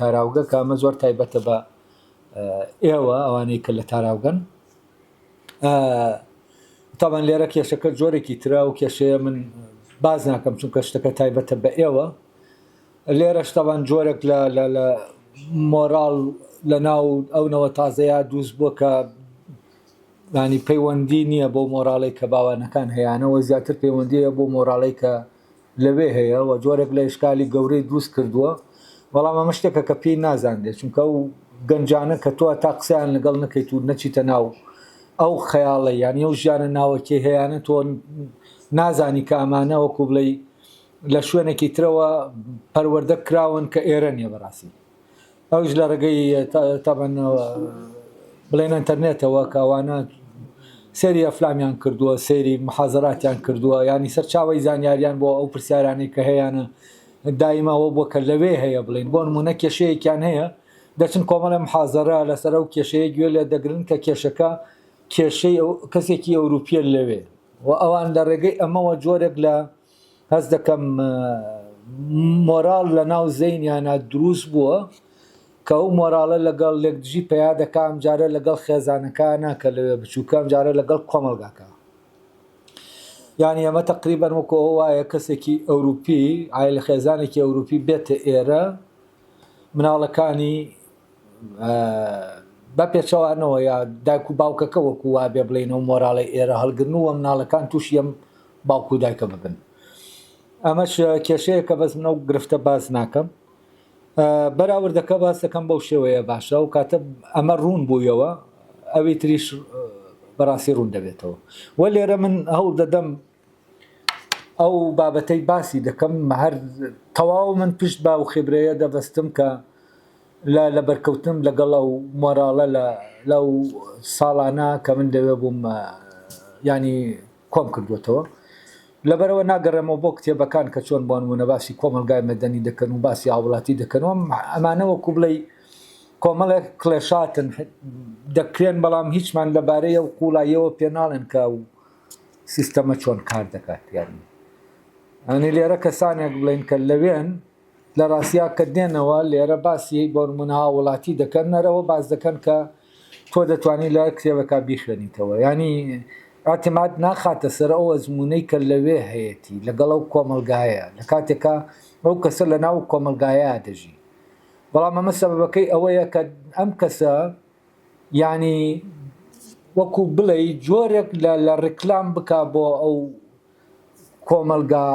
تاراوگە کە ئەمە زۆر تایبەتە بە ئێوە ئەوانەی کە لە تاراوگەن. تاوان لێرە کێشەکە جۆرێکی ترە و کێشەیە من باز ناکەم چونکە شتەکە تایبەتە بە ئێوە. لێرەش تاوان جۆرێک لە لە لە مۆراڵ لە ناو ئەو نەوە تازەیە دروست بووە کە ینی پەیوەندی نییە بۆ مۆراڵی کە باوانەکان هەیانەوە زیاتر پەیوەندیە بۆ مۆراڵی کە لەوێ هەیە و جۆرێک لە ئیشکالی گەورەی دروست کردووە، بەڵام ئەمە شتێکە کە پێی نازانرێت، چونکە ئەو گەنجانە کە تۆ تا قسەیان لەگەڵ نەکەیت و نەچیتە ناو ئەو خەیاڵە یانی ئەو ژیانە ناوەکیەی هەیانە تۆ نازانی کە ئەمانە وەکو بڵێی لە شوێنێکی ترەوە پەروەردە کراون کە ئێرە نییە بەڕاستی. ئەویش لە ڕێگەی تەبەن بڵێن ئەتەرنێتەوە کە ئەوانە سەیری ئەفلامیان کردووە سەیری محازراتیان کردووە ینی سەرچاوی زانیاریان بۆ ئەو پرسیارانەی کە هەیەە دایمەوە بۆ کە لەوێ هەیە بڵین بۆ نمونە کێشەیەکیان هەیە دەچن کۆمەڵە محازەرە لەسەر ئەو کێشەیە گوێ لێ دەگرن کە کێشەکە کێشەی کەسێکی ئەوروپیە لەوێ و ئەوان لە ڕێگەی ئەمەوە جۆرێک لە هەست دەکەم مۆراڵ لە ناو زەینیانا دروست بووە کە ئەو مۆراڵە لەگەڵ لێکدژی پەیا دەکا ئەمجارە لەگەڵ خێزانەکە نا کە لەوێ بچووکە ئەمجارە لەگەڵ کۆمەڵگاکە یعنی ئەمە تقریبا وەکو ئەوە وایە کەسێکی ئەوروپی عایلە خێزانێکی ئەوروپی بێتە ئێرە مناڵەکانی بە پێچەوانەوە یا دایک و باوکەکە وەکو وابێ بڵێین ئەو مۆراڵەی ئێرە هەڵگرن و مناڵەکان تووشی ئەم باوک و دایکە ببن ئەمەش کێشەیە کە بەس منەو گرفتە باس ناکەم بەراوردەکە باس دەکەم بەو شێوەیە باشە و کاتە ئەمە ڕوون بوویەوە ئەوی تریش بەڕاستی ڕوون دەبێتەوە وە لێرە من هەوڵ دەدەم ئەو بابەتەی باسی دەکەم هەر تەواو من پشت بە ئەو خیبرەیە دەبەستم کە لە لەبەرکەوتنم لەگەڵ ئەو مۆراڵە لە لەو ساڵانە کە من لەوێ بووم ینی کۆم کردوێتەوە لەبەرەوە ناگەڕێمەوە بۆ کتێبەکان کە چۆن بۆ نمونە باسی کۆمەلگای مەدەنی دەکەن و باسی هاوڵاتی دەکەن و ئەمانە وەکو بڵێ کۆمەڵێک کڵێشاتن دەکرێن بەڵام هیچمان لەبارەی ئەو قوڵاییەوە پێناڵێن کە و سیستەمە چۆن کار دەکات یانی ئەنی لێرە کەسانێک بڵین کە لەوێن لە ڕاستیا کە دێنەوە لێرە باسی بۆ نمونە هاوڵاتی دەکەن نەرەوە باس دەکەن کە تۆ دەتوانی لە کتێبەکە بیخوێنیتەوە ینی اعتماد ناخاتە سەر ئەو ئەزمونەی کە لەوێ هەیەتی لەگەڵ ئەو کۆمەلگایە لە کاتێکا ئەو کەسە لە ناو کۆمەلگایە دەژی بەڵام ئەمە سەبەبەکەی ئەوەیە کە ئەم کەسە یانی وەکو بڵێی جۆرێک لە لە ڕیکلام بکا بۆ ئەو کۆمەڵگا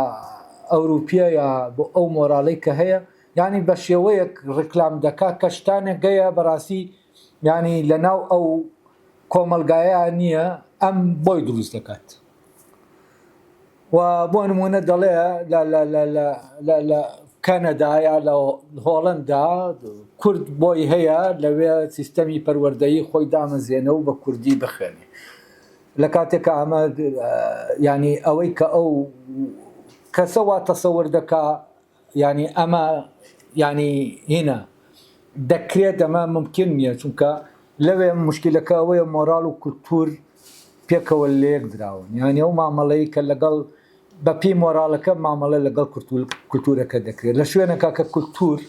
ئەوروپیە یا بۆ ئەو مۆراڵەی کە هەیە یانی بە شێوەیەک ڕیکلام دەکا کە شتانێک هەیە بەڕاستی یانی لە ناو ئەو کۆمەڵگایە نییە ئەم بۆی دروست دەکات. و بۆ نموونە دەڵێ لە لە لە لە لە لە کەنەدا یا لە هۆڵندا کورد بۆی هەیە لەوێ سیستەمی پەروەردەیی خۆی دامەزرێنە و بە کوردی بخوێنێ لە کاتێک کە ئەمە ینی ئەوەی کە ئەو کەسە وا تەسەور دەکا یانی ئەمە یانی هینە دەکرێت ئەمە ممکن نییە چونکە لەوێ مشکلەکە ئەوەیە مۆراڵ و کولتور پێکەوە لەیەک دراون یانی ئەو مامەڵەی کە لەگەڵ بەپی مۆراڵەکە مامەڵە لەگەڵ کولتورەکە دەکرێت لە شوێنەکە کە کولتور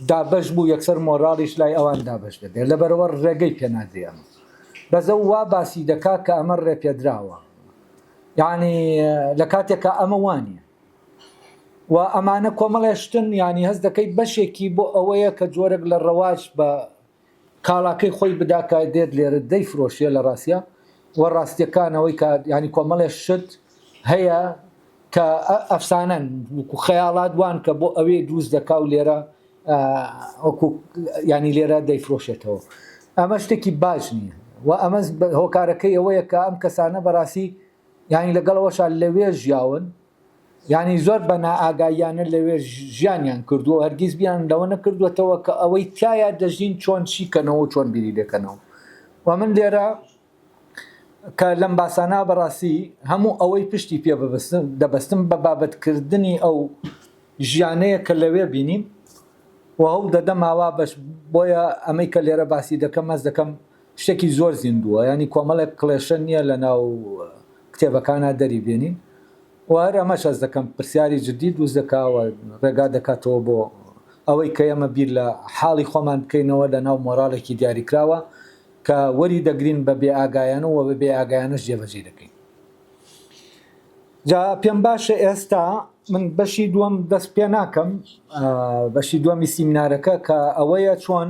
دابەش بوو یەکسەر مۆراڵیش لای ئەوان دابەش دەبێت لەبەرەوە ڕێگەی پێنادرێ ئەمە بەس ئەو وا باسی دەکا کە ئەمە ڕێپێدراوە یعنی لە کاتێکا ئەمە وانە و ئەمانە کۆمەڵێ شتن یانی هەست دەکەی بەشێکی بۆ ئەوەیە کە جۆرێک لە ڕەواج بە کاڵاکەی خۆی بدا کە دێت لێرە دەیفرۆشێ لە ڕاستە و ڕاستیەکان ئەوەی کە ینی کۆمەڵێ شت هەیە کە ئەفسانەن وەکو خەیاڵات وان کە بۆ ئەوێ دروست دەکا و لێرە وەکو ینی لێرە دەیفرۆشێتەوە ئەمە شتێکی باش نییە و ئەمە هۆکارەکەی ئەوەیە کە ئەم کەسانە بەڕاستی یانی لەگەڵ ئەوەشا لەوێ ژیاون یانی زۆر بە نائاگاییانە لەوێ ژیانیان کردووە هەرگیز بیان لەوە نەکردوێتەوە کە ئەوەی تایە دەژین چۆن شیکەنەوە و چۆن بیری لێکەنەوە و من لێرە کە لەم باسانە بەڕاستی هەموو ئەوەی پشتی پێ ببەستم دەبەستم بە بابەتکردنی ئەو ژیانەیە کە لەوێ بینیم و هەوڵ دەدەم ئاوا بەش بۆیە ئەمەی کە لێرە باسی دەکەم هەست دەکەم شتێکی زۆر زیندووە یانی کۆمەڵێک کڵێشە نییە لە ناو کتێبەکانا دەری بێنین و هەر ئەمەش هەست دەکەم پرسیاری جدی دروست دەکا و ڕێگا دەکاتەوە بۆ. ئەوەی کە ئێمە بیر لە حاڵی خۆمان بکەینەوە لە ناو مۆراڵێکی دیاریکراوە کە وەری دەگرین بە بێ ئاگایانە و بە بێ ئاگایانەش جێبەجێی دەکەین. جا پێم باشە ئێستا من بەشی دووەم دەست پێ ناکەم بەشی دووەمی سیمینارەکە کە ئەوەیە چۆن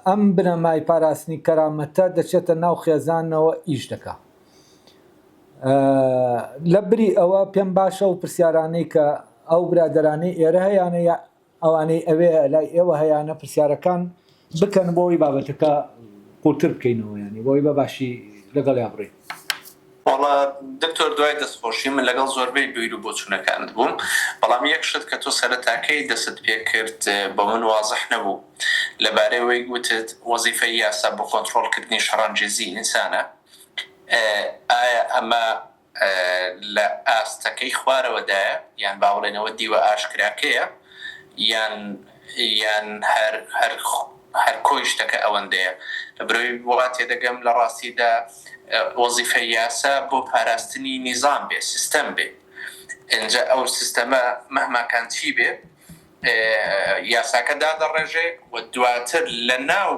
ئەم بنەمای پاراستنی کەرامەتە دەچێتە ناو خێزانەوە ئیش دەکا. لە بری ئەوە پێم باشە و پرسیارانەی کە ئەو برادەرانەی ئێرە هەیانە یا ئەوانەی ئەوێ لای ئێوە هەیانە پرسیارەکان بکەن بۆ ئەوەی بابەتەکە قوڵتر بکەینەوە یانی بۆ ئەوەی بە باشی لەگەڵیا بڕۆین. وەڵا دکتۆر دوای دەستخۆشی من لەگەڵ زۆربەی بیر و بۆچوونەکانت بووم بەڵام یەک شت کە تۆ سەرەتاکەی دەستت پێ کرد بۆ من وازح نەبوو لەبارەی وەی وتت وەزیفەی یاسا بۆ کۆنتڕۆڵ کردنی شەڕانگێزی ئینسانە ئایا ئەمە لە ئاستەکەی خوارەوەدایە یان با بڵێین ئەوە دیوە ئاشکراکەیە یان یان هەر هەر هەر کۆی شتەکە ئەوەندەیە لە برۆی وا تێدەگەم لە ڕاستیدا وەزیفەی یاسا بۆ پاراستنی نیزام بێ سیستەم بێ ئینجا ئەو سیستەمە مەهماکان چی بێ یاساکە دادەڕێژێ و دواتر لە ناو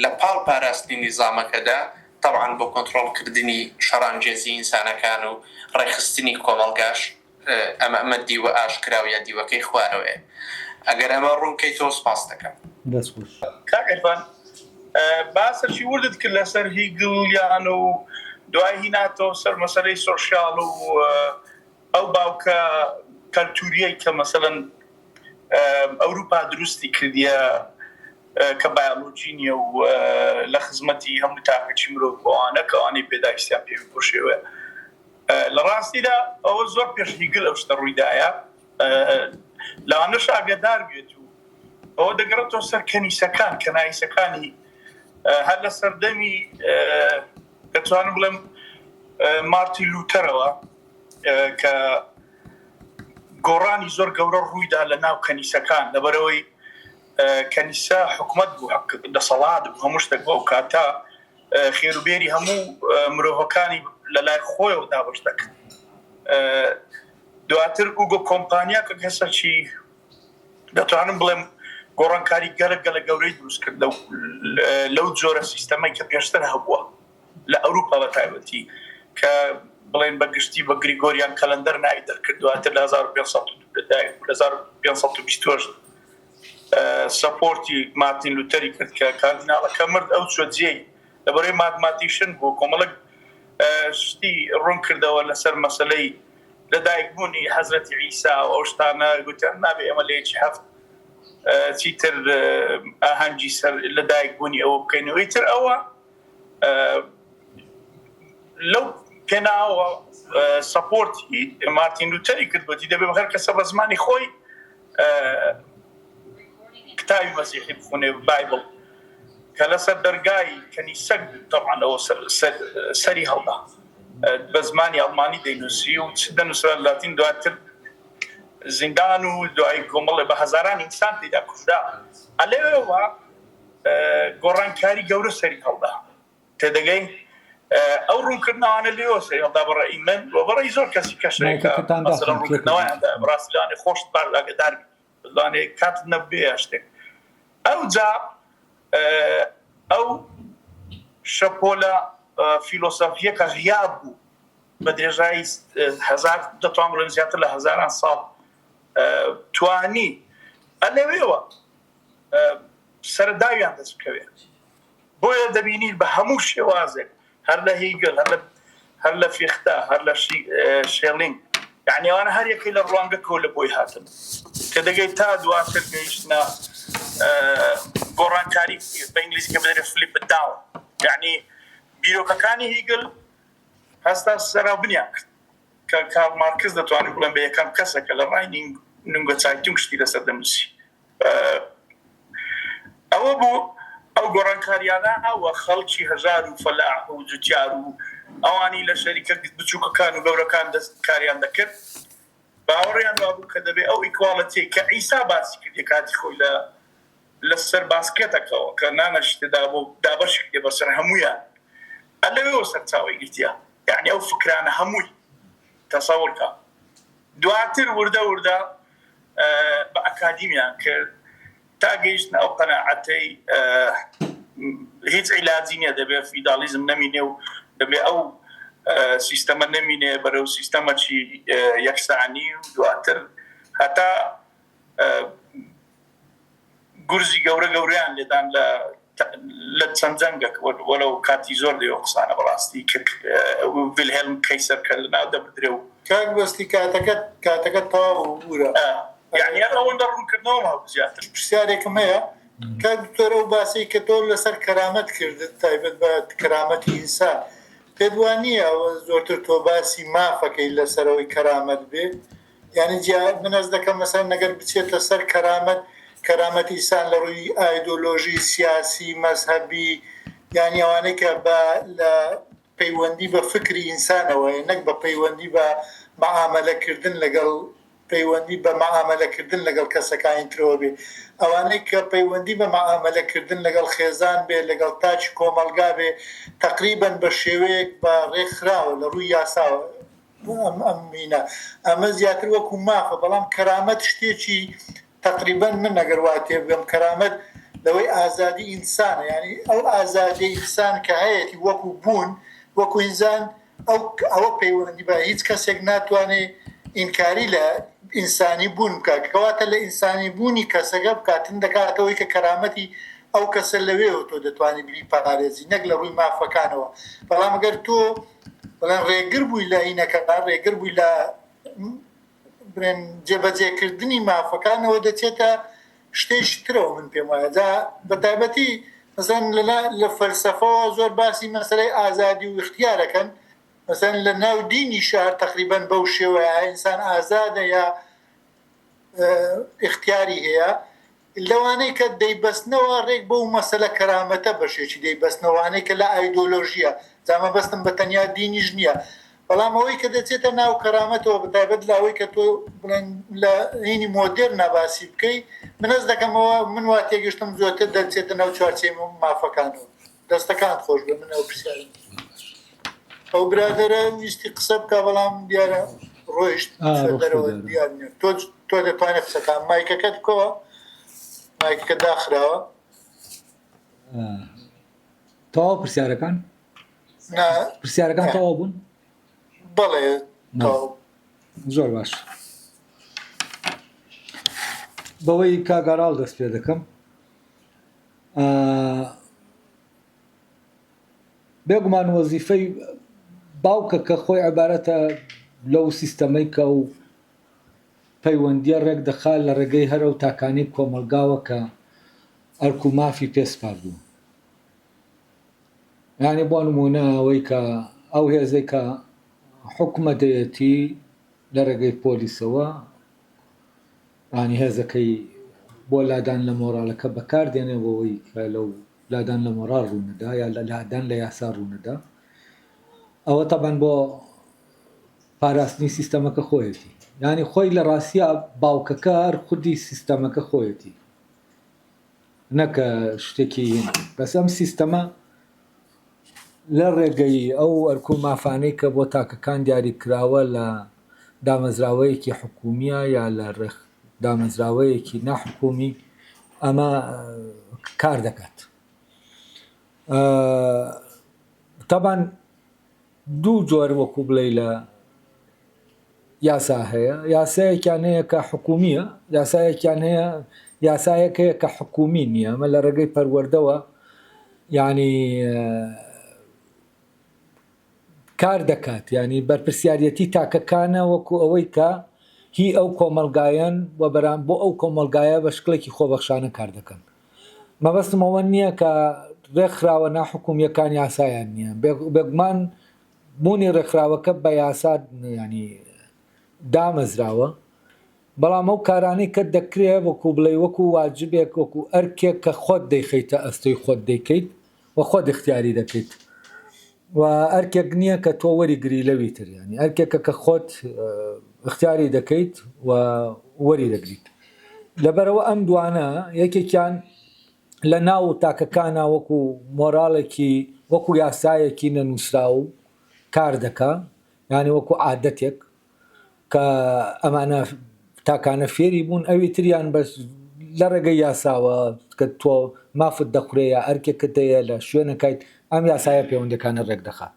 لە پاڵ پاراستنی نیزامەکەدا تەبعەن بۆ کۆنتڕۆڵ کردنی شەڕانگێزی ئینسانەکان و ڕێکخستنی کۆمەڵگاش ئەمە ئەمە دیوە ئاشکرا و یا دیوەکەی خوارەوەیە. ئەگەر ئەمە ڕوون کەیتەوە سپاست دەکەم. دەست خۆش. کاک عیرفان باسەکی وردت کرد لەسەر هیگڵیان و دوای هیناتەوە سەر مەسەلەی سۆشیال و ئەو باوکە کەلتوریەی کە مەسەلەن ئەوروپا دروستی کردیە کە بایۆلۆجی نییە و لە خزمەتی هەموو تاکەکی مرۆڤ ئەوانە کە ئەوانەی پێداویستیان پێ بۆ شێوەیە لە ڕاستیدا ئەوە زۆر پێش هیگل ئەو شتە ڕوویدایە لەوانەش ئاگادار بێت و ئەوە دەگەڕێتەوە سەر کەنیسەکان کەنایسەکانی هەر لە سەردەمی دەتوانم بڵێم مارتی لوتەرەوە کە گۆڕانی زۆر گەورە ڕوویدا لە ناو کەنیسەکان لەبەرەوەی کەنیسە حکومت بوو دەسەڵات بوو هەموو شتێک بۆ ئەو کاتە خێروبێری هەموو مرۆڤەکانی لە لای خۆیەوە دابەش دەکرد دواتر ئوگۆ کۆمپانیا کە کەسەکی دەتوانم بڵێم گۆڕانکاری گەلە گەلە گەورەی دروست کرد لەو جۆرە سیستەمەی کە پێشتر هەبووە لە ئەوروپا بە تایبەتی کە بڵێن بە گشتی بە گریگۆریان کەلەندەر ناوی دەرکرد دواتر لە 1528 سەپۆرتی مارتین لوتەری کرد کە کاردیناڵەکە مرد ئەو چوە جێی لەبەرەی mathematician بوو کۆمەڵک شتی ڕوون کردەوە لەسەر مەسەلەی لەدایکبوونی حەزرەتی عیسا و ئەو شتانە گوتیان نابێ ئێمە لە یەکی هەفت چیتر ئاهەنگی سەر لەدایکبوونی ئەوە بکەین و ئیتر ئەوە لەو پێناوە سەپۆرتی مارتین لوتەری کرد گوتی دەبێ هەر کەسە بە زمانی خۆی کتاوی مەسیحی بخونێ Bible کە لەسەر دەرگای کەنیسەک تەبعەن ئەوە سەری هەڵدا بە زمانی ئەڵمانی دەینووسی و چ دەنووسرا لاتین دواتر زیندان و دوای کۆمەڵێ بە هەزاران ئینسان تێدا کوژرا ئەلەوێوە گۆڕانکاری گەورە سەری هەڵدا تێدەگەی ئەو ڕوونکردنەوانە لێوە سەری هەڵدا بە ڕەئی من و بە ڕەئی زۆر کەسی کەشەیە کە مایکەکەتان مەسەلەن داخەن تێکەڵ ڕوونکردنەوەیان دا بەڕاستی لەوانەیە خۆشت باش ئاگەدار بی لەوانەیە کاتت نەبێ یا شتێک ئەوجا ئەو شەپۆلە فیلۆسۆفیە کە غیاب بوو بە درێژایی هەزار دەتوان بڵێم زیاتر لە هەزاران ساڵ توانی ئەلەوێوە سەرەداویان دەست بکەوێت بۆیە دەبینین بە هەموو شێوازێک هەر لە هیگل هەر لە هەر لە فیختە هەر لە شێلینگ یعنی ئەوانە هەر یەکەی لە ڕوانگەکەوە لە بۆی هاتن کە دەگەی تا دواتر گەیشتنە گۆڕانکاری بە ئینگلیزی کە بدرێت flip down یعنی بیرۆکەکانی هیگل هەستا سەراوبنیان کرد کە کارل مارکس دەتوانین بڵێن بە یەکەم کەسە کە لە ڕاینینگە چایتونگ شتی لەسەر دەنووسی ئەوە بوو ئەو گۆڕانکاریانە و خەڵکی هەژار و فەلاح و جوتیار و ئەوانی لە شەریکە بچووکەکان و گەورەکان دەست کاریان دەکرد باوەڕیان وابوو کە دەبێ ئەو equality ەی کە عیسا باسی کردی کاتی خۆی لە لەسەر باسکێتەکەوە کە نانەشی تێدا بوو دابەشی کردی بەسەر هەموویان لەوێوە سەرچاوەی گرتیە یعنی ئەو فکرانە هەمووی تەسەوڕکە دواتر وردە وردە. بە ئەکادیمیان کرد تا گەیشتنە ئەو قەناعەتەی هیچ عیلاجی نییە دەبێ فیداڵیزم نەمینێ و دەبێ ئەو سیستەمە نەمینێ بەرەو سیستەمەکی یەکسانی و دواتر هەتا گورزی گەورە گەورەیان لێدان لە لە چەند جەنگەک وەلەو کاتی زۆر دەوێ ئەو قسانە بەڕاستی کە ڤیلهێلم کەیسەر کە لەناو دەبردرێ و کاک بەستی کاتەکەت کاتەکەت تەواو بوو بورە. یانی هەر ئەوەندە ڕوونکردنەوەم هەبوو زیاتر. پرسیارێکم هەیە کاک دکتۆر ئەو باسەی کە تۆ لەسەر کەرامەت کردت تایبەت بە کەرامەتی ئینسان پێت وا نییە ئەوە زۆرتر تۆ باسی مافەکەی لەسەرەوەی کەرامەت بێ یانی جیا من هەست دەکەم مەسەلەن ئەگەر بچێتە سەر کەرامەت کەرامەت ئینسان لە ڕووی ئایدۆلۆژی سیاسی مەزهەبی یانی ئەوانەی کە بە لە پەیوەندی بە فکری ئینسانەوەیە نەک بە پەیوەندی بە مەعامەلەکردن لەگەڵ پەیوەندی بە مەعامەلەکردن لەگەڵ کەسەکانی ترەوە بێ ئەوانەی کە پەیوەندی بە مەعامەلەکردن لەگەڵ خێزان بێ لەگەڵ تاکی کۆمەڵگا بێ تەقریبەن بە شێوەیەک بە ڕێکخراوە لە ڕووی یاساوە ئەم ئەم مینە ئەمە زیاتر وەکو مافە بەڵام کەرامەت شتێکی تەقریبەن من ئەگەر وا تێبگەم کەرامەت لەوەی ئازادی ئینسانە یانی ئەو ئازادی ئینسان کە هەیەتی وەکو بوون وەکو ئینسان ئەو ئەوە پەیوەندی بە هیچ کەسێک ناتوانێ ئینکاری لە ئینسانی بوون بکات کەواتە لە ئینسانی بوونی کەسەکە بکاتن دەکاتەوەی کە کەرامەتی ئەو کەسە لەوێوە تۆ دەتوانی بیپارێزی نەک لە ڕووی مافەکانەوە بەڵام گەر تۆ بڵێن ڕێگر بووی لە هینەکە ڕێگر بووی لە بڵێن جێبەجێکردنی مافەکانەوە دەچێتە شتێکی ترەوە من پێم وایە جا بە تایبەتی مەسەن لە فەلسەفەوە زۆر باسی مەسەلەی ئازادی و ئیختیارەکەن مەسەن لە ناو دینی شار تقریبا بەو شێوەیە ئینسان ئازادە یا ئیختیاری هەیە لەوانەی کە دەیبەستنەوە ڕێک بەو مەسەلە کەرامەتە بەشێکی دەیبەستنەوە وانەی کە لە ئایدۆلۆژییە، جا مەبەستم بە تەنیا دینیش نییە، بەڵام ئەوەی کە دەچێتە ناو کەرامەتەوە بە تایبەت لە ئەوەی کە تۆ بڵێن لە هینی مۆدێرنا باسی بکەی، من هەست دەکەم ئەوە من وا تێگەشتم زۆرتر دەچێتە ناو چوارچێوەی مافەکانەوە. دەستەکانت خۆش بێ من ئەو پرسیارەم ئەو برادەرە ویستی قسە بکا بەڵام دیارە ڕۆیشت دەرەوە دیار نییە تۆ تۆ دەتوانێت قسەکان مایکەکەت بکەوە مایکەکە داخراوە تەواو پرسیارەکان پرسیارەکان تەواو بوون بەڵێ زۆر باش بەوەی کاگەڕاڵ دەست پێ دەکەم بێگومان وەزیفەی باوکە کە خۆی عیبارەتە لەو سیستەمەی کە ئەو پەیوەندییە ڕێک دەخا لە ڕێگەی هەر ئەو تاکانەی کۆمەڵگاوە کە ئەرک و مافی پێ سپاردوون. یانی بۆ نموونە ئەوەی کە ئەو هێزەی کە حوکمە دەیەتی لە ڕێگەی پۆلیسەوە یانی هێزەکەی بۆ لادان لە مۆراڵەکە بەکار دێنێ بۆ ئەوەی کە لەو لادان لە مۆراڵ ڕوونەدا یا لادان لە یاسا ڕوونەدا ئەوە تەبەن بۆ پاراستنی سیستەمەکە خۆیەتی یانی خۆی لە ڕاستیا باوکەکە هەر خودی سیستەمەکە خۆیەتی نەکە شتێکی بەس ئەم سیستەمە لە ڕێگەی ئەو ئەرک و مافانەی کە بۆ تاکەکان دیاری کراوە لە دامەزراوەیەکی حکومیە یا لە دامەزراوەیەکی ناحکومی ئەمە کار دەکات. تەبان دوو جۆر وەکو بڵێی لە یاسا هەیە، یاسایەکیان هەیە کە حکومییە، یاسایەکیان هەیە یاسایەک هەیە کە حکومی نییە، ئەمە لە ڕێگەی پەروەردەوە یانی کار دەکات، یانی بەرپرسیاریەتی تاکەکانە وەکو ئەوەی کە هی ئەو کۆمەڵگایەن و بەرام بۆ ئەو کۆمەڵگایە بە شکڵێکی خۆبەخشانە کار دەکەن. مەبەستم ئەوە نییە کە ڕێکخراوە ناحکومییەکان یاسایان نییە، بێگومان بوونی ڕێکخراوەکە بە یاسا یانی دامەزراوە، بەڵام ئەو کارانەی کە دەکرێ وەکو بڵێی وەکو واجبێک وەکو ئەرکێک کە خۆت دەیخەیتە ئەستۆی خۆت دەیکەیت و خۆت ئیختیاری دەکەیت و ئەرکێک نییە کە تۆ وەریگری لەوی تر یانی ئەرکێکە کە خۆت ئیختیاری دەکەیت و وەری دەگریت لەبەرەوە ئەم دوانە یەکێکیان لە ناو تاکەکانە وەکو مۆراڵێکی وەکو یاسایەکی نەنووسراو کار دەکا یانی وەکو عادەتێک کە ئەمانە تاکانە فێری بوون ئەوی تریان بەس لە ڕێگەی یاساوە کە تۆ مافت دەخورێ یا ئەرکێکت هەیە لە شوێنەکەیت ئەم یاسایە پەیوەندەکانە ڕێک دەخات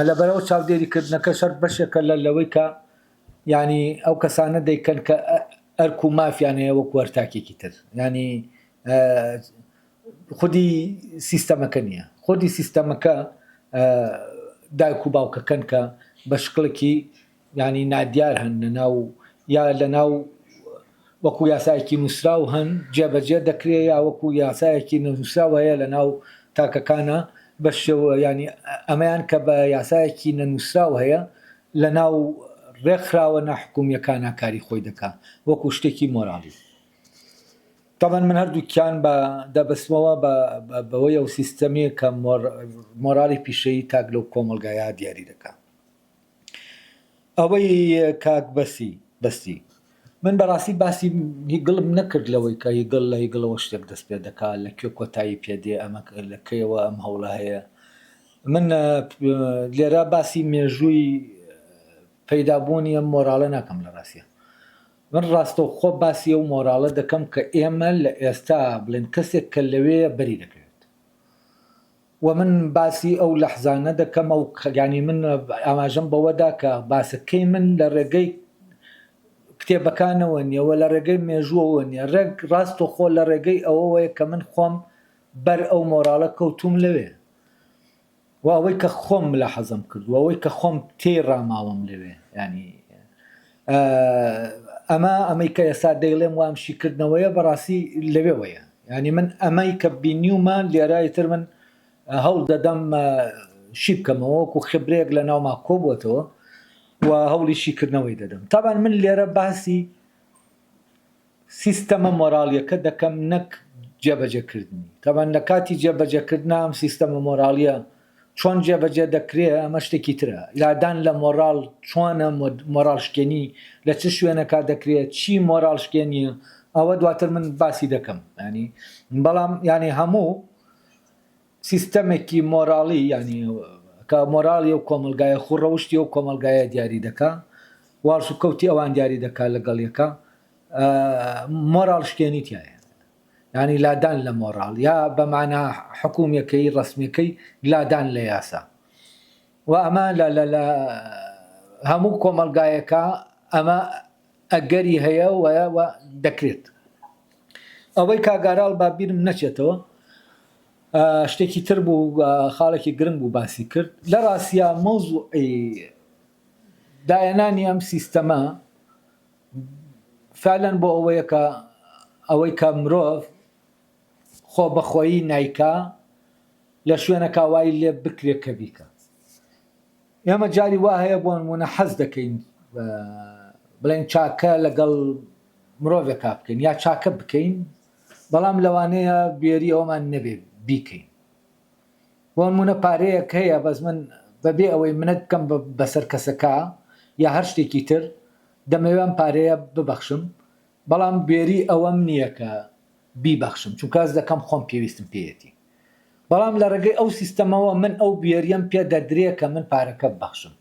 لەبەرەوە چاودێری کردنەکە شەر بەشێکە لە لەوەی کە یعنی ئەو کەسانە دەیکەن کە ئەرک و مافیان هەیە وەکو هەر تاکێکی تر یعنی خودی سیستەمەکە نییە خودی سیستەمەکە دایک و باوکەکەن کە بە شکڵێکی یانی نادیار هەن لە ناو یا لە ناو وەکو یاسایەکی نووسراو هەن جێبەجێ دەکرێ یا وەکو یاسایەکی نەنووسراو هەیە لە ناو تاکەکانە بە شێوە ینی ئەمەیان کە بە یاسایەکی نەنووسراو هەیە لە ناو ڕێکخراوە ناحکومیەکانە کاری خۆی دەکا وەکو شتێکی مۆراڵی. تەبعەن من هەردووکیان بە دەبەستمەوە بە بەوەی ئەو سیستەمێ کە مۆراڵی پیشەیی تاک لەو کۆمەڵگایە دیاری دەکا. ئەوەی کاک بەسی بەسی من بەڕاستی باسی هیگڵم نەکرد لەوەی کە هیگڵ لە هیگڵەوە شتێک دەست پێ دەکا لە کوێ کۆتایی پێ دێ ئەمە لە کەیەوە ئەم هەوڵە هەیە من لێرە باسی مێژووی پەیدابوونی ئەم مۆراڵە ناکەم لە ڕاستە من ڕاستەوخۆ باسی ئەو مۆراڵە دەکەم کە ئێمە لە ئێستا بڵێن کەسێک کە لەوێ بەری دەکەوێت وە من باسی ئەو لەحزانە دەکەم ئەو یانی من ئاماژەم بەوە دا کە باسەکەی من لە ڕێگەی کتێبەکانەوە نییە و لە ڕێگەی مێژووەوە نییە ڕێک ڕاستەوخۆ لە ڕێگەی ئەوەوەیە کە من خۆم بەر ئەو مۆراڵە کەوتووم لەوێ و ئەوەی کە خۆم ملاحەزەم کردووە ئەوەی کە خۆم تێی ڕاماوم لەوێ ینی ئەمە ئەمەی کە ئێستا دەیڵێم وام شیکردنەوەیە بەڕاستی لەوێوەیە یانی من ئەمەی کە بینیومە لێرە ئیتر من هەوڵ دەدەم شی بکەمەوە وەکو خبرەیەک لە ناوما کۆبووەتەوە و هەوڵی شیکردنەوەی دەدەم تابان من لێرە باسی سیستەمە مۆراڵیەکە دەکەم نەک جێبەجێکردنی تابان لە کاتی جێبەجێکردنا ئەم سیستەمە مۆراڵیە چۆن جێبەجێ دەکرێ ئەمە شتێکی ترە لادان لە مۆڕاڵ چۆنە مۆڕاڵ شکێنی لە چ شوێنەکا دەکرێ چی مۆڕاڵ شکێنیە ئەوە دواتر من باسی دەکەم ینی بەڵام ینی هەموو سیستەمێکی مۆراڵی ینی کە مۆراڵی و کۆمەلگایە خو ڕەوشتی و کۆمەلگایە دیاری دەکا واڵس و کەوتی ئەوان دیاری دەکا لەگەڵ یەکە مۆراڵ شکێنی تایە یانی لادان لە مۆڕاڵ یا بە مانا حکومیەکەی ڕەسمیەکەی لادان لە یاسا و ئەمە لە لە لە هەموو کۆمەڵگایەکە ئەمە ئەگەری هەیە و و دەکرێت ئەوەی کاگاراڵ با بیرم نەچێتەوە شتێکی تر بوو خاڵێکی گرنگ بوو باسی کرد لە ڕاستیا مەوزوعی داهێنانی ئەم سیستەمە فعلەن بۆ ئەوەیە کە ئەوەی کە مرۆڤ خۆ بەخۆیی نایکا لە شوێنەکا وای لێ بکرێ کە بیکا. ئێمە جاری وا هەیە بۆ نموونە حەز دەکەین بڵێن چاکە لەگەڵ مرۆڤێکا بکەین یا چاکە بکەین بەڵام لەوانەیە بێری ئەومان نەبێ بیکەین. بۆ نموونە پارەیەک هەیە بەس من بەبێ ئەوەی منەت بکەم بەسەر کەسەکە یا هەر شتێکی تر دەمەوێ ئەم پارەیە ببەخشم بەڵام بوێری ئەوەم نییە کە بیبەخشم چونکە هەست دەکەم خۆم پێویستم پێیەتی بەڵام لە ڕێگەی ئەو سیستەمەوە من ئەو بوێریەم پێ دەدرێ کە من پارەکە ببەخشم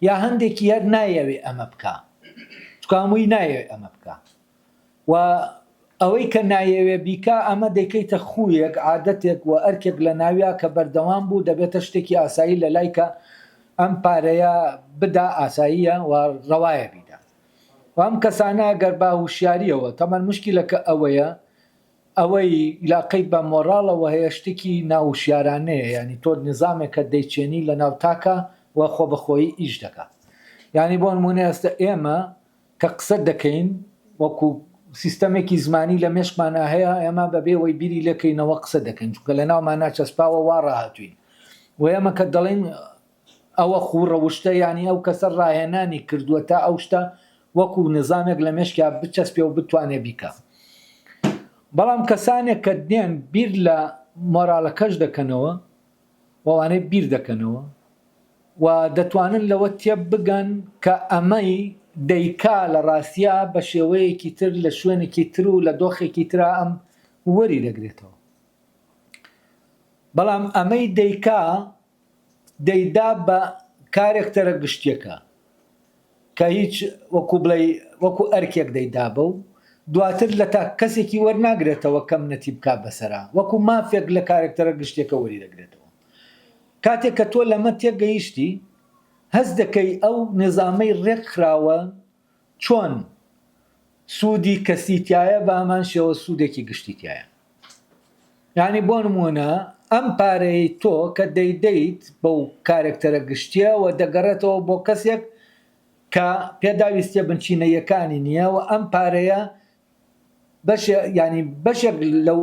یا هەندێکی هەر نایەوێ ئەمە بکا چونکە هەمووی نایەوێ ئەمە بکا و ئەوەی کە نایەوێ بیکا ئەمە دەیکەیتە خوویەک، عادەتێک و ئەرکێک لە ناویا کە بەردەوام بوو دەبێتە شتێکی ئاسایی لە لای کە ئەم پارەیە بدا ئاساییە و ڕەوایە بیدا و ئەم کەسانە گەر بە هوشیاریەوە تەبعەن موشکیلەکە ئەوەیە ئەوەی ئیلاقەی بە مۆڕاڵەوە هەیە شتێکی ناوشیارانەیە یانی تۆ نیزامێکە دەیچێنی لە ناو تاکە و خۆبەخۆیی ئیش دەکا یانی بۆ نموونە ئێستا ئێمە کە قسە دەکەین وەکو سیستەمێکی زمانی لە مێشکمانا هەیە ئێمە بەبێ ئەوەی بیری لێکەینەوە قسە دەکەین چونکە لە ناومانا چەسپاوە وا ڕاهاتوین و ئێمە کە دەڵێین ئەوە خوو ڕەوشتە یانی ئەو کەسە ڕاهێنانی کردووە تا ئەو شتە وەکو نظامێک لە مێشکیا بچەسپێ و بتوانێ بیکا بەڵام کەسانێک کە دێن بیر لە مۆراڵەکەش دەکەنەوە وەوانەی بیر دەکەنەوە و دەتوانن لەوە تێبگەن کە ئەمەی دەیکا لە ڕاستیا بە شێوەیەکی تر لە شوێنێکی تر و لە دۆخێکی ترا ئەم وەری دەگرێتەوە. بەڵام ئەمەی دەیکا دەیدا بە کارێکتەرە گشتیەکە. کە هیچ وەکو بڵێی وەکو ئەرکێک دەیدا بەو دواتر لە تاک کەسێکی وەرناگرێتەوە کە منەتی بکا بەسەرا وەکو مافێک لە کارەکتەرە گشتیەکە وەری دەگرێتەوە کاتێک کە تۆ لەمە تێگەیشتی هەست دەکەی ئەو نیزامەی ڕێک خراوە چۆن سوودی کەسی تایە بە هەمان شێوە سوودێکی گشتی تایە یانی بۆ نموونە ئەم پارەیەی تۆ کە دەیدەیت بەو کارێکتەرە گشتیە و دەگەڕێتەوە بۆ کەسێک کە پێداویستیە بنچینەییەکانی نییە و ئەم پارەیە بەشێ یانی بەشێک لەو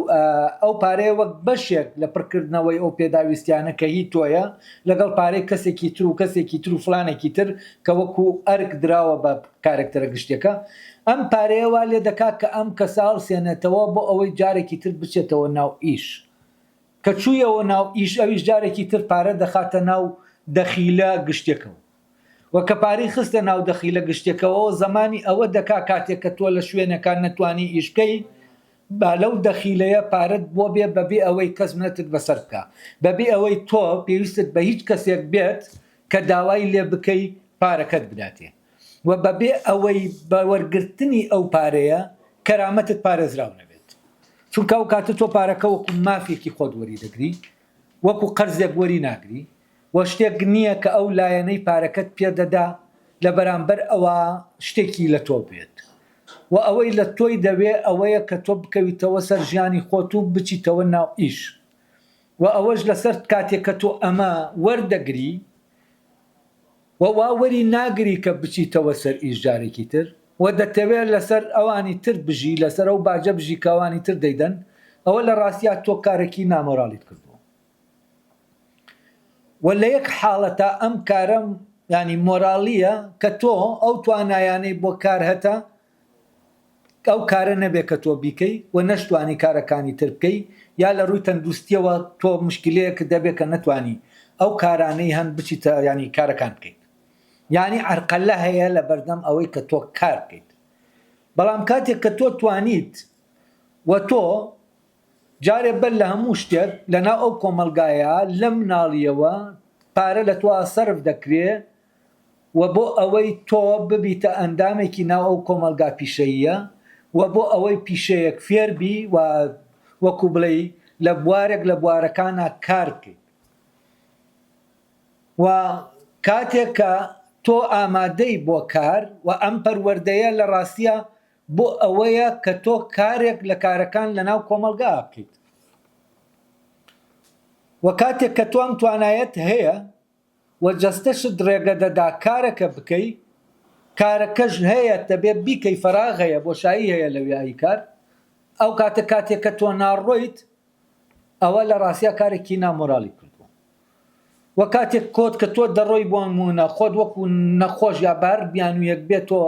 ئەو پارەیە وەک بەشێک لە پڕکردنەوەی ئەو پێداویستیانە کە هی تۆیە لەگەڵ پارەی کەسێکی تر و کەسێکی تر و فلانێکی تر کە وەکو ئەرک دراوە بە کارەکتەرە گشتیەکە ئەم پارەیە وا لێ دەکا کە ئەم کەسە هەڵسێنێتەوە بۆ ئەوەی جارێکی تر بچێتەوە ناو ئیش کە چوویەوە ناو ئیش ئەویش جارێکی تر پارە دەخاتە ناو دەخیلە گشتیەکەوە و کە پارەی خستە ناو دەخیلە گشتیەکەوەوە زەمانی ئەوە دەکا کاتێک کە تۆ لە شوێنەکان نەتوانی ئیش بکەی با لەو دەخیلەیە پارەت بۆ بێ بەبێ ئەوەی کەس منەتت بەسەر بکا بەبێ ئەوەی تۆ پێویستت بە هیچ کەسێک بێت کە داوای لێ بکەی پارەکەت بداتێ و بەبێ ئەوەی بە وەرگرتنی ئەو پارەیە کەرامەتت پارێزراو نەبێت چونکە ئەو کاتە تۆ پارەکە وەکو مافێکی خۆت وەری دەگری وەکو قەرزێک وەری ناگری و شتێک نییە کە ئەو لایەنەی پارەکەت پێ دەدا لە بەرامبەر ئەوە شتێکی لە تۆ بوێت و ئەوەی لە تۆی دەوێ ئەوەیە کە تۆ بکەویتەوە سەر ژیانی خۆت و بچیتەوە ناو ئیش و ئەوەش لەسەر کاتێک کە تۆ ئەمە وەردەگری و وا وەری ناگری کە بچیتەوە سەر ئیش جارێکی تر و دەتەوێت لەسەر ئەوانی تر بژی لەسەر ئەو باجە بژی کە ئەوانی تر دەیدەن ئەوە لە ڕاستیا تۆ کارێکی نامۆراڵیت کردووە و لە یەک حاڵەتا ئەم کارە یانی مۆراڵییە کە تۆ ئەو توانایانەی بۆ کار هەتە ئەو کارە نەبێ کە تۆ بیکەی و نەشتوانی کارەکانی تر بکەی یا لە ڕووی تەندروستیەوە تۆ مشکلەیەکت دەبێ کە نەتوانی ئەو کارانەی هەن بچیتە یانی کارەکان بکەیت یانی عەرقەلە هەیە لە بەردەم ئەوەی کە تۆ کار بکەیت بەڵام کاتێک کە تۆ توانیت و تۆ جارێ بەر لە هەموو شتێک لەناو ئەو کۆمەڵگایە لە مناڵیەوە پارە لە تۆ سەرف دەکرێ و بۆ ئەوەی تۆ ببیتە ئەندامێکی ناو ئەو کۆمەڵگا پیشەییە و بۆ ئەوەی پیشەیەک فێر بی و وەکو بڵێی لە بوارێک لە بوارەکانا کار بکەیت و کاتێک کە تۆ ئامادەی بۆ کار و ئەم پەروەردەیە لە ڕاستیا بۆ ئەوەیە کە تۆ کارێک لە کارەکان لە ناو کۆمەڵگا بکەیت و کاتێک کە تۆ ئەم توانایەت هەیە و جەستەشت ڕێگە دەدا کارەکە بکەی، کارەکەش هەیە دەبێ بیکەی فەراغ هەیە بۆشایی هەیە لەویا ئی کار، ئەو کاتە کاتێک کە تۆ ناڕۆیت ئەوە لە ڕاستیا کارێکی نامۆراڵی کردووە و کاتێک کۆت کە تۆ دەڕۆی بۆ نموونە خۆت وەکو نەخۆش یا بە هەر بیانوویەک بێت تۆ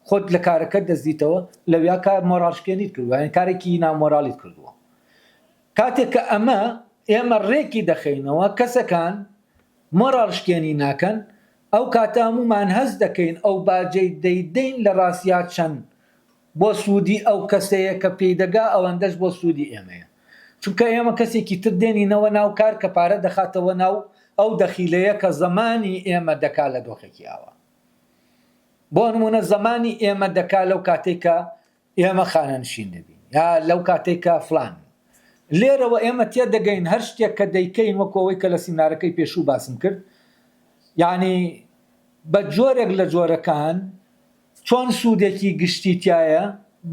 خۆت لە کارەکەت دەستدیتەوە لەویا کار مۆراڵشکێنیت کردووە یانی کارێکی نامۆراڵیت کردووە. کاتێک کە ئەمە ئێمە ڕێکی دەخەینەوە کەسەکان مۆراڵ شکێنی ناکەن، ئەو کاتە هەموومان هەست دەکەین ئەو باجەی دەیدەین لە ڕاستیا چەند بۆ سوودی ئەو کەسەیە کە پێی دەگا ئەوەندەش بۆ سوودی ئێمەیە. چونکە ئێمە کەسێکی تر دێنینەوە ناو کار کە پارە دەخاتەوە ناو ئەو دەخیلەیە کە زەمانی ئێمە دەکا لە دۆخێکی ئاوا. بۆ نموونە زەمانی ئێمە دەکا لەو کاتەی کە ئێمە خانەنشین دەبین یا لەو کاتەی کە فلان. لێرەوە ئێمە تێدەگەین هەر شتێک کە دەیکەین وەکو ئەوەی کە لە سیمنارەکەی پێشوو باسم کرد یانی بە جۆرێک لە جۆرەکان چۆن سوودێکی گشتی تایە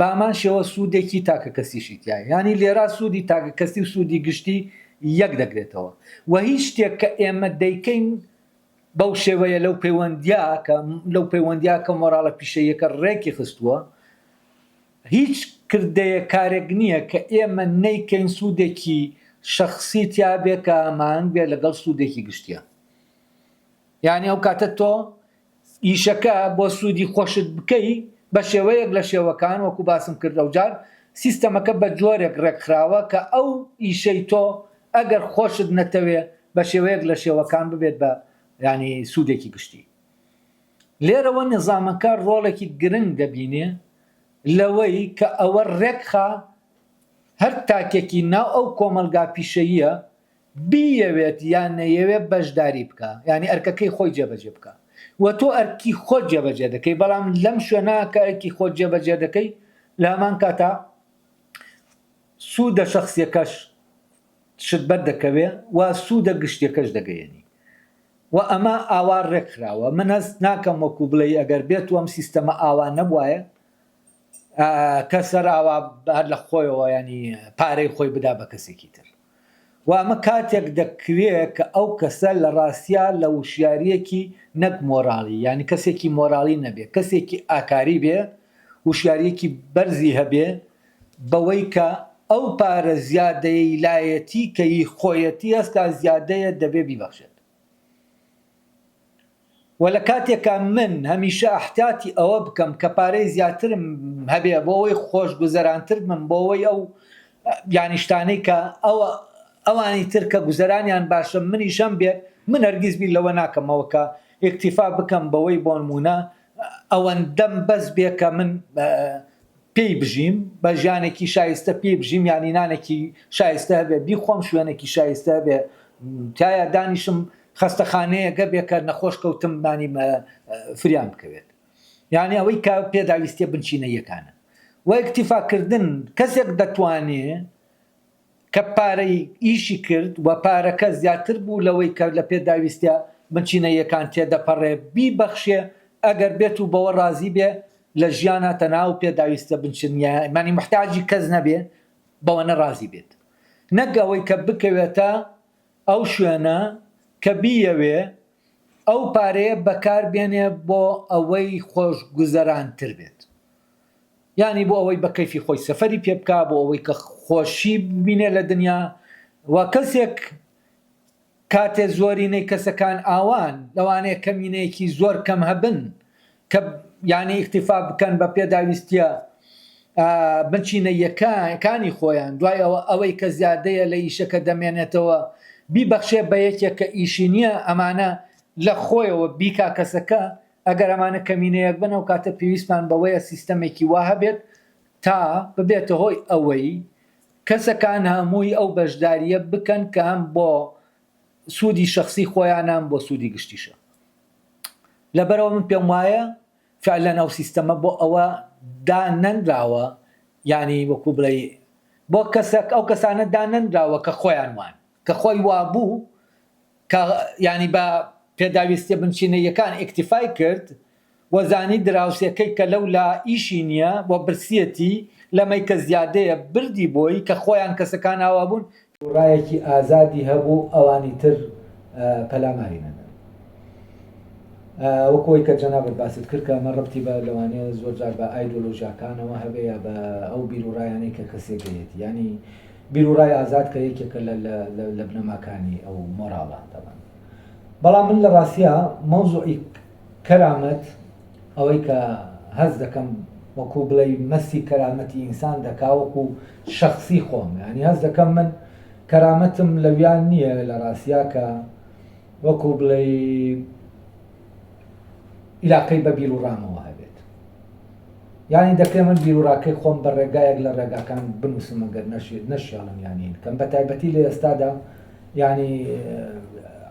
بامان شێوە سوودێکی تاکە کەسیشی تایە یانی لێرا سوودی تاکە کەسی و سوودی گشتی یەک دەگرێتەوە و هیچ شتێک کە ئێمە دەیکەین بەو شێوەیە لەو پەیوەندیا کە لەو پەیوەندیا کە مۆراڵە پیشەییەکە ڕێکی خستووە، هیچ کردەیەک کارێک نییە کە ئێمە نەیکەین سوودێکی شەخسی تیا بێ کە هەماهەنگ بێ لەگەڵ سوودێکی گشتیا. یانی ئەو کاتە تۆ ئیشەکە بۆ سوودی خۆشت بکەی بە شێوەیەک لە شێوەکان وەکو باسم کرد ئەوجار سیستەمەکە بە جۆرێک ڕێکخراوە کە ئەو ئیشەی تۆ ئەگەر خۆشت نەتەوێ بە شێوەیەک لە شێوەکان ببێت بە یانی سوودێکی گشتی. لێرەوە نیزامەکە ڕۆڵێکی گرنگ دەبینێ لەوەی کە ئەوە ڕێکخا هەر تاکێکی ناو ئەو کۆمەڵگا پیشەییە بیەوێت یان نەیەوێت بەشداری بکا یانی ئەرکەکەی خۆی جێبەجێ بکا. و تۆ ئەرکی خۆت جێبەجێ دەکەی بەڵام لەم شوێنە کە ئەرکی خۆت جێبەجێ دەکەی لە هەمان کاتا سوودە شەخسیەکەش شت بەر دەکەوێ و سوودە گشتیەکەش دەگەیەنی و ئەمە ئاوا ڕێکخراوە من هەست ناکەم وەکو بڵێی ئەگەر بێت و ئەم سیستەمە ئاوا نەبوایە کەس هەر ئاوا هەر لە خۆیەوە ینی پارەی خۆی بدا بە کەسێکی تر و ئەمە کاتێک دەکرێ کە ئەو کەسە لە ڕاستیا لە وشیاریەکی نەک مۆراڵی یانی کەسێکی مۆراڵی نەبێ کەسێکی ئاکاری بێ وشیاریەکی بەرزی هەبێ بەوەی کە ئەو پارە زیادەیەی لایەتی کە هی خۆیەتی هەستا زیادەیە دەبێ بیبەخشێت. وە لە کاتێکا من هەمیشە ئەحتیاتی ئەوە بکەم کە پارەی زیاترم هەبێ بۆ ئەوەی خۆشگوزەرانتر بم بۆ ئەوەی ئەو یانی شتانەی کە ئەوە ئەوانی تر کە گوزەرانیان باشە منیش هەم بێت من هەرگیز بیر لەوە ناکەمەوە کە ئیکتیفا بکەم بەوەی بۆنمونە ئەوەندەم بەس بێ کە من پێی بژیم بە ژیانێکی شایستە پێی بژیم یانی نانێکی شایستە هەبێ بیخۆم شوێنێکی شایستە هەبێ تایە دانیشم خەستەخانەیەک هەبێ کە نەخۆش کەوتم مانی فریام بکەوێت یعنی ئەوەی کە پێداویستیە بنچینەیەکانە و ئیکتیفاکردن کەسێک دەتوانێ کە پارەی ئیشی کرد و پارەکە زیاتر بوو لەوەی کە لە پێداویستیە بنچینەییەکان تێدەپەڕێ بیبەخشێ ئەگەر بێت و بەوە ڕازی بێ لە ژیانا تەنها ئەو پێداویستە بنچینیانەی موحتاجی کەس نەبێ بەوەنە ڕازی بێت نەک ئەوەی کە بکەوێتە ئەو شوێنە کە بیەوێ ئەو پارەیە بەکار بێنێ بۆ ئەوەی خۆشگوزەرانتر بێت. یانی بۆ ئەوەی بە کەیفی خۆی سەفەری پێ بکا، بۆ ئەوەی کە خۆشی ببینێ لە دنیا و کەسێک کاتێ زۆرینەی کەسەکان ئاوان لەوانەیە کەمینەیەکی زۆر کەم هەبن کە یانی ئیکتیفا بکەن بە پێداویستیە بنچینەییەکانی خۆیان دوای ئەوە ئەوەی کە زیادەیە لە ئیشەکە دەمێنێتەوە بیبەخشێ بە یەکێک کە ئیشی نییە ئەمانە لە خۆیەوە بیکا کەسەکە ئەگەر ئەمانە کەمینەیەک بن ئەوکاتە پێویستمان بەوەیە سیستەمێکی وا هەبێت تا ببێتە هۆی ئەوەی کەسەکان هەمووی ئەو بەشدارییە بکەن کە هەم بۆ سوودی شەخسی خۆیانە هەم بۆ سوودی گشتیشە. لەبەرئەوە من پێم وایە فعلەن ئەو سیستەمە بۆ ئەوە دانەنراوە یانی وەکو بڵێی بۆ کەسەک ئەو کەسانە دانەنراوە کە خۆیان وان کە خۆی وابوو کە یانی بە پێداویستیە بنچینەییەکان ئیکتیفای کرد و زانی دراوسێکەی کە لەو لا ئیشی نیە و برسیەتی لەمەی کە زیادەیە بردی بۆی کە خۆیان کەسەکان ئاوا بوون ڕایەکی ئازادی هەبوو ئەوانی تر پەلاماری نەدەن وەکو ئەوەی کە جەنابت باست کرد کە ئەمە ڕەبتی بە لەوانەیە زۆر جار بە ئایدۆلۆژیاکانەوە هەبێ یا بە ئەو بیروڕایانەی کە کەسێک هەیەتی یانی بیروڕای ئازاد کە یەکێکە لە بنەماکانی ئەو مۆراڵە تەبعەن بەڵام من لە ڕاستیا مەوزوعی کەرامەت ئەوەی کە هەست دەکەم وەکو بڵێی مەسی کەرامەتی ئینسان دەکا وەکو شەخسی خۆم یانی هەست دەکەم من کەرامەتم لەویان نییە لە ڕاستیا کە وەکو بڵێی ئیلاقەی بە بیروڕامەوە هەبێت یانی دەکرێ من بیروڕاکەی خۆم بە ڕێگایەک لە ڕێگاکان بنووسم ئەگەر نەشیاڵم یانی کەم بە تایبەتی لە ئێستادا یانی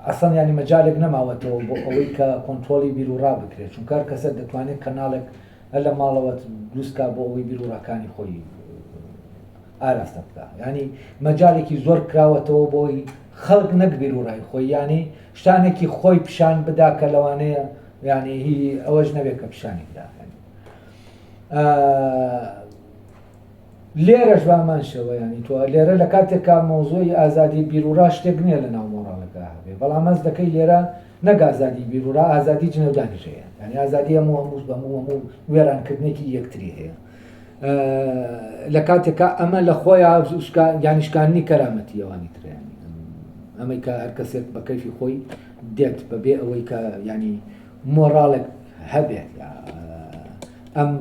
ئەسڵەن یانی مەجالێک نەماوەتەوە بۆ ئەوەی کە کۆنترۆڵی بیروڕا بکرێت چونکە هەر کەسە دەتوانێت کەناڵێک هەر لە ماڵەوە دروستکا بۆ ئەوەی بیروڕاکانی خۆی ئاراستە بکە ینی مەجالێکی زۆر کراوەتەوە بۆی خەڵک نەک بیروڕای خۆی ینی شتانێکی خۆی پیشان بدا کە لەوانەیە ینی هی ئەوەش نەبێت کە پیشانی بدا لێرەش بامان شێوە ینی تۆ لێرە لە کاتێکا مەوزوعی ئازادی بیروڕا شتێک نییە لە ناو مۆڕاڵەکە هەبێ بەڵام هەست دەکەی لێرە نەک ئازادی بیروڕا ئازادی جنێودانیش هەیە یعنی ئازادی هەموو هەموو هەموو هەموو وێرانکردنێکی یەکتری هەیە لە کاتێکا ئەمە لە خۆیان یانی شکاندنی کەرامەتی ئەوانی ترە ئەمەی کە هەر کەسێک بە کەیفی خۆی دێت بەبێ ئەوەی کە ینی مۆڕاڵێک هەبێت ئەم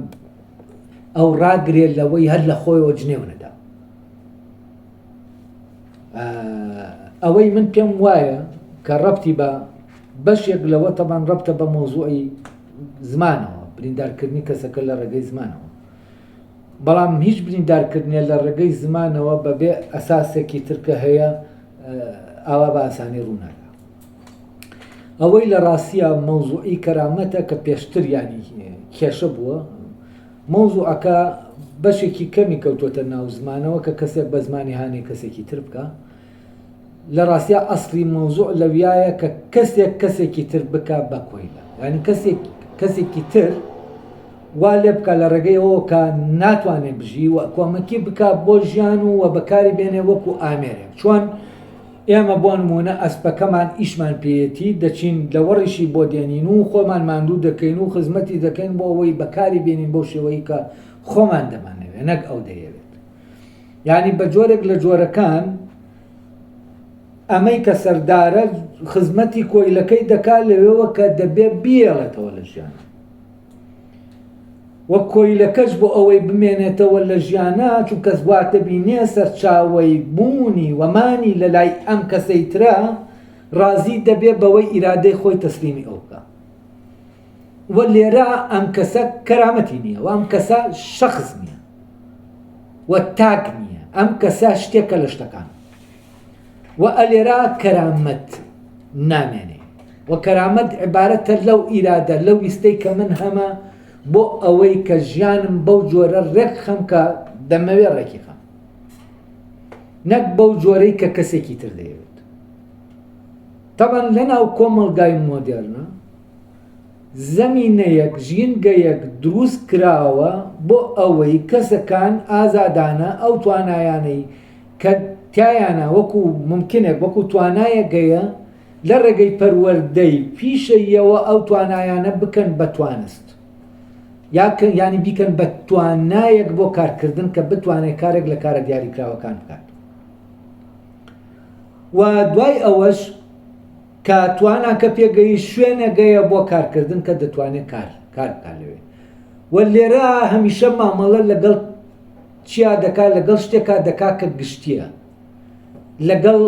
ئەو ڕاگرێت لەوەی هەر لە خۆیەوە جنێو نەدا ئەوەی من پێم وایە کە ڕەبتی بە بەشێک لەوە تەبان ڕەبتە بە مۆزوعی زمانەوە بریندارکردنی کەسەکە لە ڕێگەی زمانەوە بەڵام هیچ بریندارکردنێ لە ڕێگەی زمانەوە بەبێ ئەساسێکی ترکە هەیە ئاوا بە ئاسانی ڕووناکە. ئەوەی لە ڕاستیا مەوزوعی کەرامەتە کە پێشتر یانی کێشە بووە مەوزوعەکە بەشێکی کەمی کەوتووەتە ناو زمانەوە کە کەسێک بە زمانی هانەی کەسێکی تر بکا لە ڕاستیا ئەسڵی مەوزوع لەویایە کە کەسێک کەسێکی تر بکا بە کۆیلە یانی کەسێک کەسێکی تر وا لێ بکا لە ڕێگەی ئەوەوە کە ناتوانێ بژی و کۆمەکی بکا بۆ ژیان و وە بەکاری بێنێ وەکو ئامێرێک چۆن ئێمە بۆ نموونە ئەسپەکەمان ئیشمان پێیەتی دەچین لەوەڕیشی بۆ دێنین و خۆمان ماندوو دەکەین و خزمەتی دەکەین بۆ ئەوەی بەکاری بێنین بەو شێوەی کە خۆمان دەمانەوێت نەک ئەو دەیەوێت یانی بە جۆرێک لە جۆرەکان ئەمەی کە سەردارە خزمەتی کۆیلەکەی دەکات لەوێوە کە دەبێ بیێڵێتەوە لە ژیان وە کۆیلەکەش بۆ ئەوەی بمێنێتەوە لە ژیانا چونکە وا دەبینێ سەرچاوەی بوونی و مانی لە لای ئەم کەسەی ترە ڕازی دەبێ بەوەی ئیرادەی خۆی تەسلیمی ئەو بکا و لێرە ئەم کەسە کەرامەتی نییە و ئەم کەسە شەخس نییە و تاک نییە ئەم کەسە شتێکە لە شتەکان و ئەلێرا کەرامەت نامێنێ و کەرامەت عیبارەتە لەو ئیرادە لەو ویستەی کە من هەمە بۆ ئەوەی کە ژیانم بەو جۆرە ڕێک خەم کە دەمەوێ ڕێکی خەم نەک بەو جۆرەی کە کەسێکی تر دەیەوێت تەبەن لەناو کۆمەڵگای مۆدێرنە زەمینەیەک ژینگەیەک دروست کراوە بۆ ئەوەی کەسەکان ئازادانە ئەو توانایانەی کە تیایانە وەکو مومکینێک وەکو توانایەک هەیە لە ڕێگەی پەروەردەی پیشەییەوە ئەو توانایانە بکەن بە توانست یا یانی بیکەن بە توانایەک بۆ کارکردن کە بتوانێت کارێک لە کارە دیاریکراوەکان بکات و دوای ئەوەش کە تواناکە پێگەیشت شوێنەگەیە بۆ کارکردن کە دەتوانێت کار کار بکات لەوێ و لێرە هەمیشە مامەڵە لەگەڵ چیا دەکا لەگەڵ شتێکا دەکا کە گشتیە لەگەڵ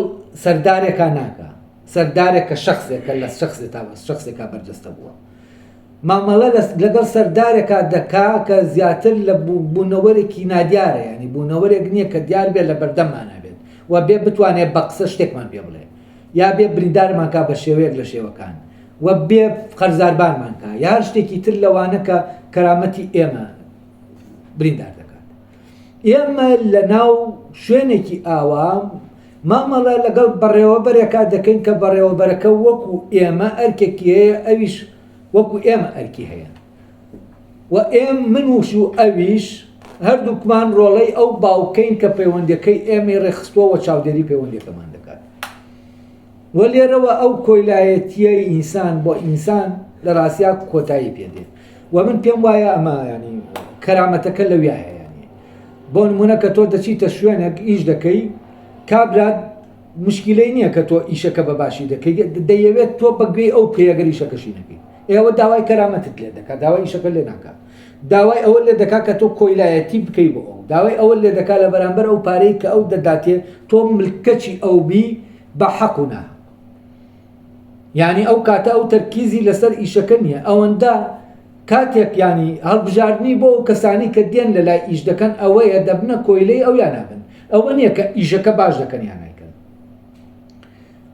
سەردارێکا ناکا سەردارێک کە شخصێکە لە شخصێتا شخصێکا بەرجەستە بووە مامەڵە لەگەڵ سەردارێکا دەکا کە زیاتر لە بوونەوەرێکی نادیارە ینی بوونەوەرێک نییە کە دیار بێت لە بەردەممانە بێت و بێ بتوانێت بە قسە شتێکمان پێ بڵێ یا بێ بریندارمان کا بە شێوەیەک لە شێوەکان و بێ قەرزاربانمان کا یا هەر شتێکی تر لەوانە کە کەرامەتی ئێمە بریندار دەکات ئێمە لە ناو شوێنێکی ئاوا مامەڵە لەگەڵ بەڕێوەبەرێکا دەکەین کە بەڕێوەبەرەکە وەکو ئێمە ئەرکێکی هەیە ئەویش وەکو ئێمە ئەرکی هەیە و ئێم من وش و ئەویش هەردووکمان ڕۆڵەی ئەو باوکەین کە پەیوەندەکەی ئێمەی ڕێکخستووە چاودێری پەیوەندەکەمان دەکات و لێرەوە ئەو کۆیلایەتیەی ئینسان بۆ ئینسان لە ڕاستیا کۆتایی پێ دێت و من پێم وایە ئەمە ینی کەرامەتەکە لەویا هەیە بۆ نمونە کە تۆ دەچیتە شوێنێک ئیش دەکەی کابرا مشکلەی نییە کە تۆ ئیشەکە بە باشی دەکەی دەیەوێت تۆ بەگوێی ئەو بکەی ئەگەر ئیشەکەشی نەکەی ئێوە داوای کەرامەتت لێ دەکات داوای ئیشەکە لێ ناکات داوای ئەوە لێ دەکات کە تۆ کۆیلایەتی بکەی بۆ ئەو داوای ئەوە لێ دەکات لە بەرامبەر ئەو پارەی کە ئەو دەداتێ تۆ ملکەچی ئەو بی بە حەق و ناحەق یعنی ئەو کاتە ئەو تەرکیزی لەسەر ئیشەکە نییە ئەوەندە کاتێک ینی هەڵبژاردنی بۆ ئەو کەسانی کە دێن لە لای ئیش دەکەن ئەوەیە دەبنە کۆیلەی ئەو یان نابن ئەوە نییە کە ئیشەکە باش دەکەن یان نایکەن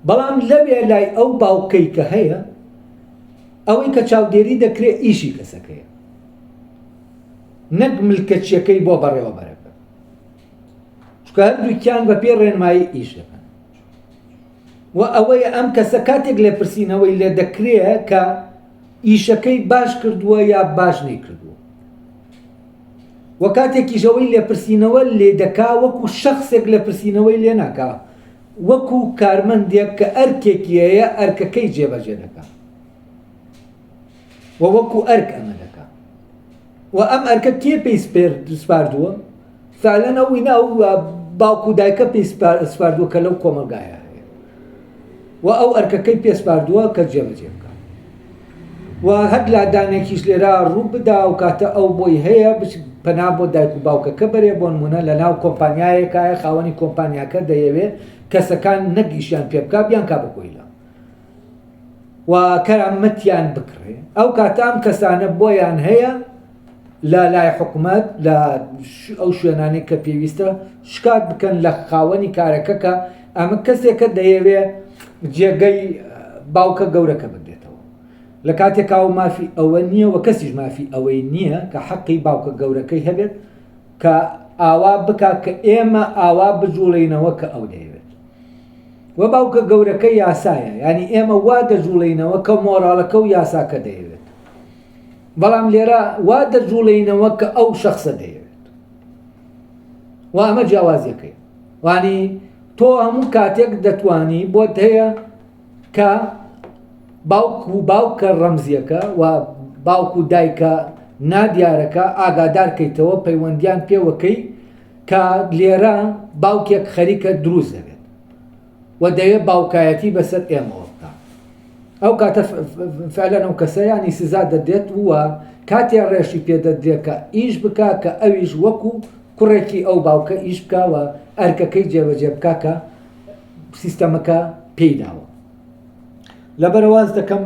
بەڵام لەوێ لای ئەو باوکەی کە هەیە ئەوەی کە چاودێری دەکرێت ئیشی کەسەکەیە نەک ملکەچیەکەی بۆ بەڕێوەبەرەکە چونکە هەردووکیان بە پێی ڕێنمایی ئیش دەکەن و ئەوەیە ئەم کەسە کاتێک لێپرسینەوەی لێ دەکرێ کە ئیشەکەی باش کردووە یا باش نەیکردووە و کاتێکیش ئەوەی لێپرسینەوە لێ دەکا وەکو شخصێک لێپرسینەوەی لێ ناکا وەکو کارمەندێک کە ئەرکێکی هەیە ئەرکەکەی جێبەجێ دەکا و وەکو ئەرک ئەمە دەکا و ئەم ئەرکە کێ پێی سپاردووە فعلەن ئەو وینا ئەو باوک و دایکە پێی سپاردووە کە لەو کۆمەڵگایە هەیە و ئەو ئەرکەکەی پێ سپاردووە کە جێبەجێ بکات و هەر لادانێکیش لێرە ڕوو بدا و کاتە ئەو بۆی هەیە پەنا بۆ دایک و باوکەکە بەرێ بۆ نمونە لە ناو کۆمپانیایەکایە خاوەنی کۆمپانیاکە دەیەوێ کەسەکان نەک ئیشیان پێ بکا بیانکا بە کۆیلە و کەرامەتیان بکڕێ ئەو کاتە ئەم کەسانە بۆیان هەیە لە لای حکومەت لە ئەو شوێنانەی کە پێویستە شکات بکەن لە خاوەنی کارەکە کە ئەمە کەسێکە دەیەوێ جێگەی باوکە گەورەکە بگرێتەوە. لە کاتێکا ئەو مافی ئەوە نییە و کەسیش مافی ئەوەی نییە کە حەقی باوکە گەورەکەی هەبێت کە ئاوا بکا کە ئێمە ئاوا بجوڵێینەوە کە ئەو دەیەوێت. و باوکە گەورەکە یاسایە یانی ئێمە وا دەجوڵێینەوە کە مۆراڵەکە و یاساکە دەیەوێت. بەڵام لێرە وا دەجوڵێینەوە کە ئەو شەخسە دەیەوێت. و ئەمە جیاوازیەکەی. وانی تۆ هەموو کاتێک دەتوانی بۆت هەیە کە باوک و باوکە ڕەمزیەکە و باوک و دایکە نادیارەکە ئاگادار کەیتەوە پەیوەندیان پێوەکەی کە لێرە باوکێک خەریکە دروست دەبێت و دەوێت باوکایەتی بەسەر ئێمەوە بکە ئەو کاتە فعلەن ئەو کەسە ینی سزا دەدرێت و کاتێ ڕێشی پێدەدرێت کە ئیش بکە کە ئەویش وەکو کوڕێکی ئەو باوکە ئیش بکە و ئەرکەکەی جێبەجێ بکە کە سیستەمەکە پێی داوە لەبەرە واز دەکەم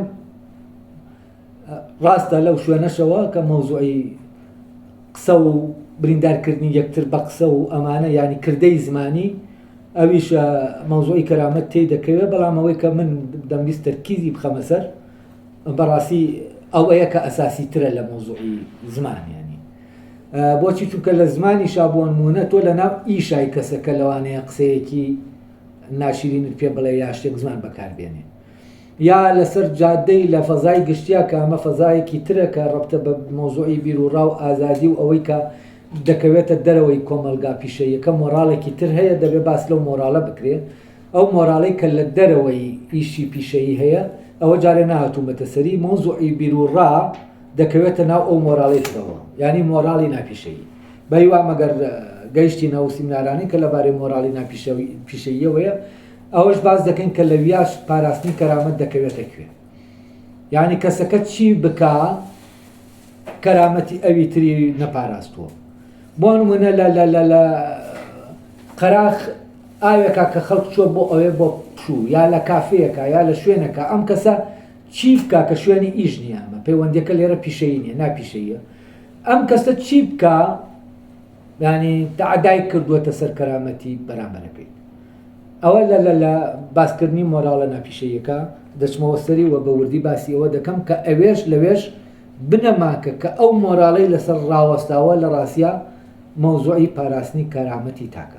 ڕاستە لەو شوێنەشەوە کە مەوزوعی قسە و بریندارکردنی یەکتر بە قسە و ئەمانە ینی کردەی زمانی ئەویش مەوزوعی کەرامەت تێی دەکەوێت بەڵام ئەوەی کە من دەمویست تەرکیزی بخەمە سەر بەڕاستی ئەوەیە کە ئەساسی ترە لە مەوزوعی زمان ینی بۆچی چونکە لە زمانیشا بۆ نموونە تۆ لە ناو ئیشای کەسەکە لەوانەیە قسەیەکی ناشرینت پێ بڵێ یا شتێک زمان بەکاربێنێ یا لەسەر جادەی لە فەزای گشتیا کە ئەمە فەزایەکی ترە کە ڕەبتە بە مەوزوعی بیروڕا و ئازادی و ئەوەی کە دەکەوێتە دەرەوەی کۆمەڵگا پیشەییەکە مۆراڵێکی تر هەیە دەبێ باس لەو مۆراڵە بکرێ ئەو مۆراڵەی کە لە دەرەوەی ئیشی پیشەیی هەیە ئەوە جارێ نەهاتوومەتە سەری مەوزوعی بیروڕا دەکەوێتە ناو ئەو مۆراڵەی ترەوە یانی مۆراڵی ناپیشەیی. بەهیوام ئەگەر گەیشتینە ئەو سیمنارانەی کە لەبارەی مۆراڵی ناپیشەییەوەیە ئەوەش باس دەکەین کە لەویاش پاراستنی کەرامەت دەکەوێتە کوێ. یانی کەسەکە چی بکا کەرامەتی ئەوی تری نەپاراستووە. بۆ نمونە لە لە لە لە قەراخ ئاوێکا کە خەڵک چووە بۆ ئەوێ بۆ پشوو یا لە کافێیەکا یا لە شوێنەکە ئەم کەسە چی بکا کە شوێنی ئیش نییە ئەمە پەیوەندیەکە لێرە پیشەیی نییە ناپیشەییە ئەم کەسە چی بکا ینی تەعدای کردووەتە سەر کەرامەتی بەرامبەرەکەی ئەوە لە لە لە باسکردنی مۆراڵە ناپیشەیەکە دەچمەوە سەری و بە وردی باسی ئەوە دەکەم کە ئەوێش لەوێش بنەماکە کە ئەو مۆراڵەی لەسەر ڕاوەستاوە لە ڕاستیا مەوزوعی پاراستنی کەرامەتی تاکە.